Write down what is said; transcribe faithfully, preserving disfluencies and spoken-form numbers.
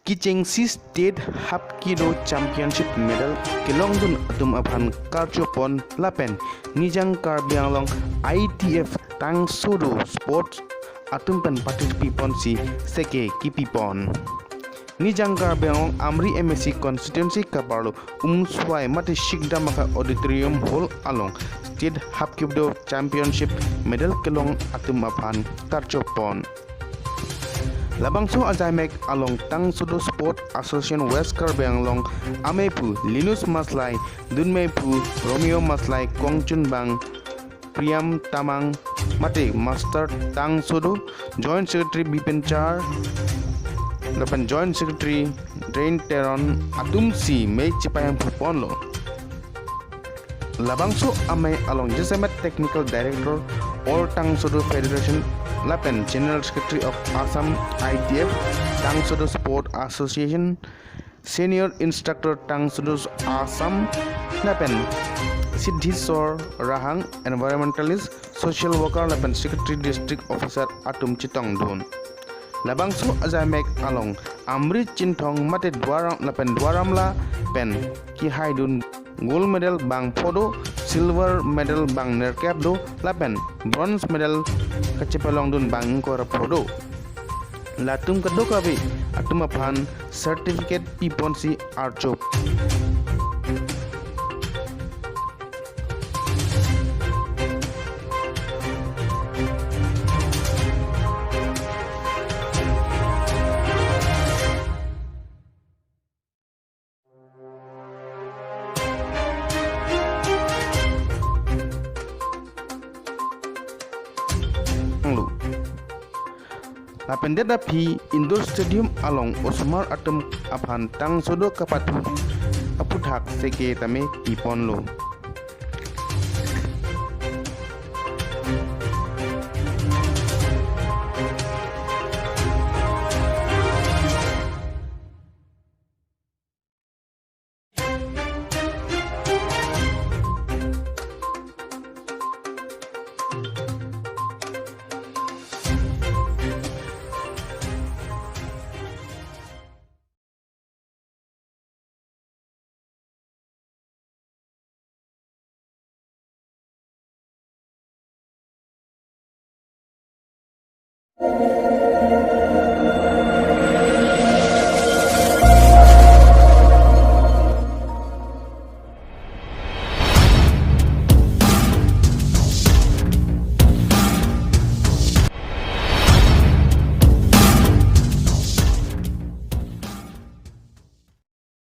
Kechengsi State Hapkido Championship medal kelongdun atum aphan karchopon lapen Nijang Karbi Anglong I T F Tangsodo Sports atum pen patiri piponsi seke kipipon. Nijang Karbi Anglong Amri M A C constituency kaparlo Umswai mate Sikdamaka Auditorium Hall along State Hapkido Championship medal kelong atum aphan karchopon. Labangso ajaimek along Tangsodo Sport Association West Karbi Anglong ameipu Linus Maslai, dunmeipu Romeo Maslai, kongchunbang Priam Tamang, mate Master Tangsodo, Joint Secretary Bipin Char, lapen Joint Secretary Drain Teron atumsi mei chepahemphu ponlo. Labangso amei along jasemet Technical Director All Tangsodo Federation lapen General Secretary of Assam I T F Tangsodo Sport Association, Senior Instructor Tangsodo Assam lapen Siddhiswar Rahang, Environmentalist, Social Worker lapen Secretary District Officer atum chetongdun. Labangso ajaimek along Amri Chinthong mate Duar Amla lapen Duar Amla pen kehaidun gold medal bang pho do, silver medal bang nerkep do, lapen bronze medal kachepalongdun bang ingkoi ra pho do. Latum kadokave atum aphan certificate piponsi archop. Anglo. Lapen det aphi indoor stadium along osomar atum aphan Tangsodo kapathu aphuthak seke tame piponlo.